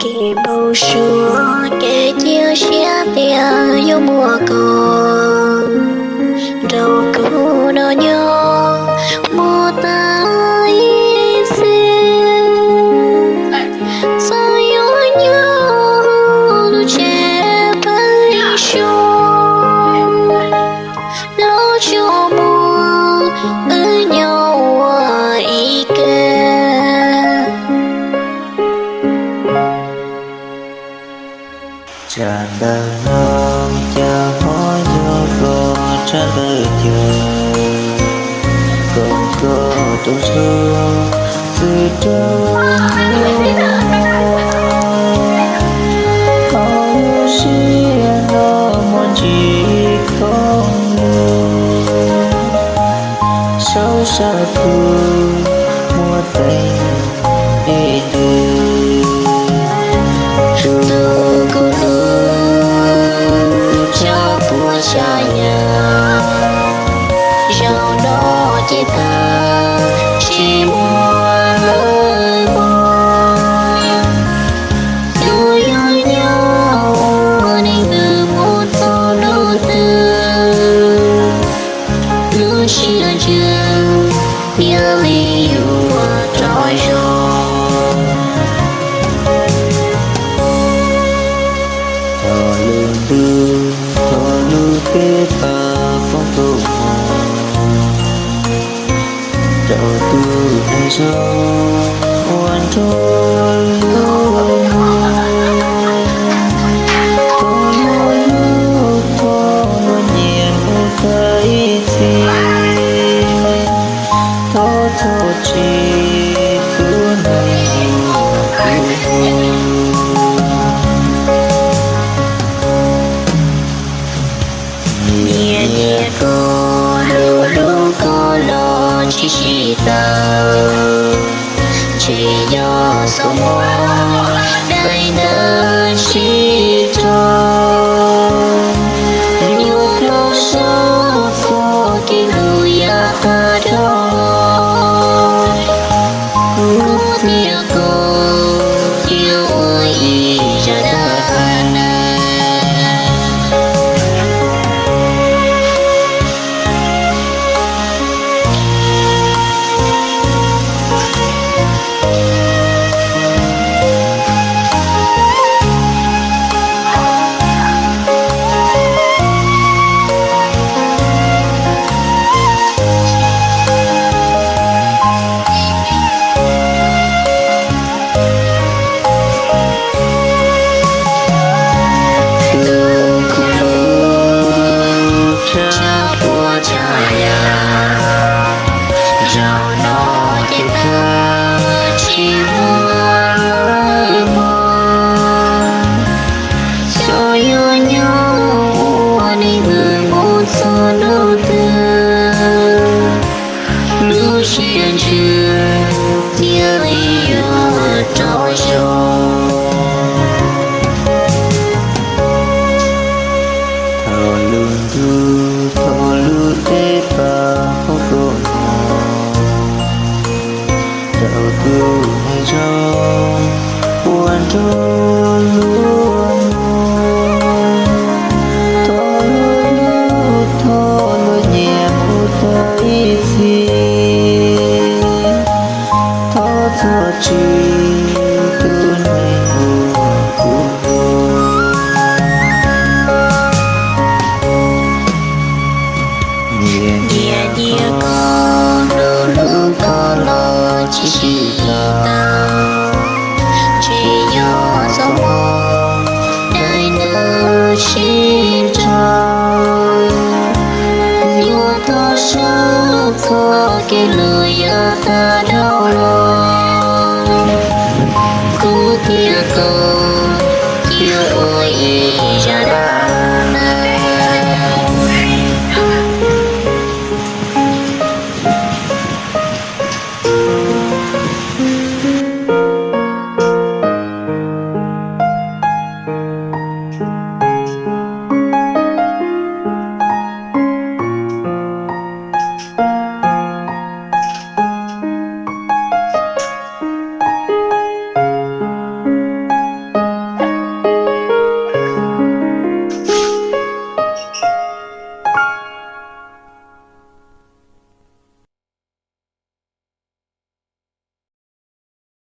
Kev npau suav kev cia siab tias yuav muaj koj rau kuv nrog nyob mus tas ib txhis. Txawm yuav nyob lub tsev peb xyoo, lub tsev muaj wb nyob ua ib ke. Tsam ntawm no cas ho yog koj tsab ntawv caw, kom koj rau txhua txhua rau. Thaum lub sij hawm no muaj ntsis khoom lug, saum sab pug muaj teeb dej dwb. Tus kuv hlub, tsav puas tsav yam, zaum no ces tag, tsis muaj lawm mog. Yus yuav nyob ua neeg twg mus txog lub twg, lub siab ntsws thiaj li yuav rov zoo. Thaum lub ntuj, thaum lub teb pab poob tuaj mus, rau tus neeg zoo ua nruab luag. Thov luag lub, thov luag nyiam mus tag ib txhis. Thov txhob tsis tus neeg hu kuv. Nyiam nyiam koj, hlub hlub koj los tsis sib tau, tsis yog xub muab dai ntawd sib raug. Yuav rau siab txoj kev hlub yav tag dhau los, kuv thiab koj cia ua ib zaj dab neeg. Tus kuv hlub, tsav puas tsav yam, zaum no ces tag, tsis muaj lawm mog. Xyov yuav nyob ua neeg twg mus txog lub twg, lub siab ntsws thiaj li yuav rov zoo. Thaum lub ntuj, thaum lub teb pab poob tuaj mus, rau tus neeg zoo ua nruab luag. Thov luag hlub, thov luag nyiam mus tag ib txhis. Thov txhob tsis tus neeg hu kuv. Nyiam nyiam koj, hlub hlub koj los tsis sib tau, tsis yog xub muab dai ntawd sib raug. Yuav rau siab txoj kev hlub yav tag dhau los, kuv thiab koj cia ua ib zaj dab